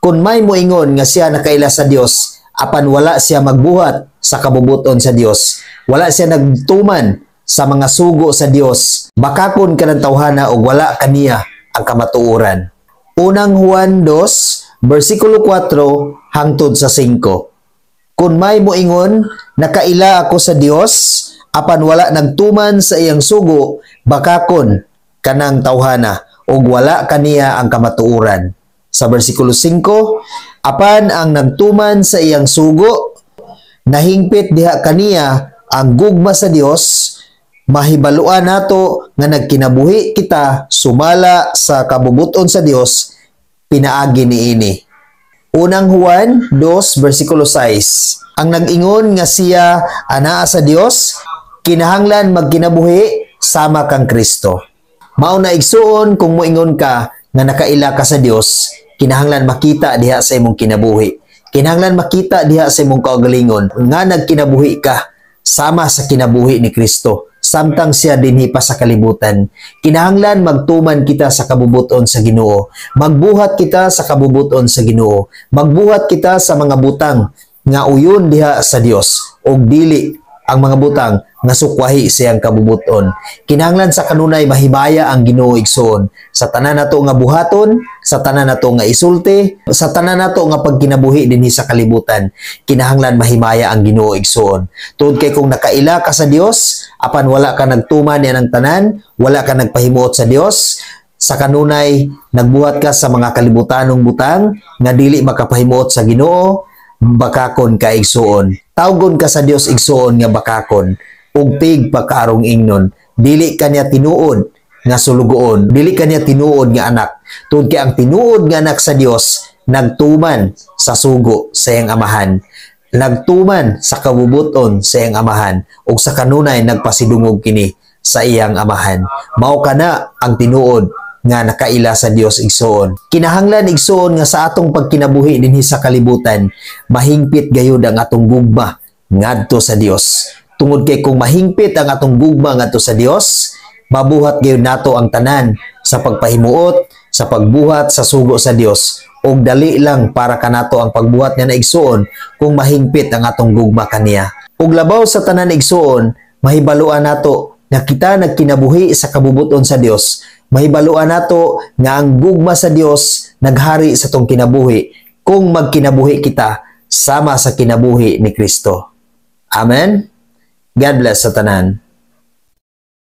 Kung may moingon nga siya nakaila sa Dios, apan wala siya magbuhat sa kabubuton sa Dios, wala siya nagtuman sa mga sugo sa Dios, bakakon kanang tawhana og wala kaniya ang kamatuoran. Unang Juan 2, versikulo 4 hangtod sa 5. Kung may moingon, "Nakaila ako sa Dios," apan wala nagtuman sa iyang sugo, bakakon kanang tawhana ug wala kaniya ang kamatuoran. Sa versikulo 5, apan ang nagtuman sa iyang sugo, nahingpit diha kaniya ang gugma sa Dios. Mahibaluan nato nga nagkinabuhi kita sumala sa kabubuton sa Dios pinaagi niini. Unang Juan 2 versikulo 6. Ang nag-ingon nga siya anaa sa Dios, kinahanglan magkinabuhi sama kang Kristo. Mao na, igsuon, kung moingon ka nga nakaila ka sa Dios, kinahanglan makita diha sa imong kinabuhi. Kinahanglan makita diha sa imong kaugalingon nga nagkinabuhi ka sama sa kinabuhi ni Kristo samtang siya dinhi pa sa kalibutan. Kinahanglan magtuman kita sa kabubuton sa Ginoo. Magbuhat kita sa kabubuton sa Ginoo. Magbuhat kita sa mga butang nga uyon diha sa Dios ug dili ang mga butang nga sukwahi sa iyang kabubuton. Kinahanglan sa kanunay mahimaya ang Ginoo, igsoon, sa tanan nato nga buhaton, sa tanan nato nga isulti, sa tanan nato nga pagkinabuhi dinhi sa kalibutan. Kinahanglan mahimaya ang Ginoo, igsoon. Tungod kay kung nakaila ka sa Dios apan wala ka nagtuman niya ng tanan, wala ka nagpahimuot sa Dios, sa kanunay nagbuhat ka sa mga kalibutanong butang nga dili makapahimuot sa Ginoo, bakakon ka, igsuon. Tawgon ka sa Dios, igsuon, nga bakakon ug tig pagkaarong ingnon. Dili kaniya tinuod nga sulugoon, dili kaniya tinuod nga anak. Tungod kay ang tinuod nga anak sa Dios nagtuman sa sugo sa iyang amahan, nagtuman sa kabubuton sa iyang amahan, ug sa kanunay nagpasidungog kini sa iyang amahan. Mao kana ang tinuod nga nakaila sa Dios, igsuon. Kinahanglan, igsuon, nga sa atong pagkinabuhi dinhi sa kalibutan, mahingpit gayud ang atong gugma ngadto sa Dios. Tungod kay kung mahingpit ang atong gugma ngadto sa Dios, mabuhat gayud nato ang tanan sa pagpahimuot, sa pagbuhat sa sugo sa Dios. Ug dali lang para kanato ang pagbuhat nga na, igsuon, kung mahingpit ang atong gugma kaniya. Ug labaw sa tanan, igsuon, mahibaluan nato nga kita nagkinabuhi sa kabubuton sa Dios. Mahibaluan nato nga ang gugma sa Dios naghari sa atong kinabuhi kung magkinabuhi kita sama sa kinabuhi ni Kristo. Amen. God bless sa tanan.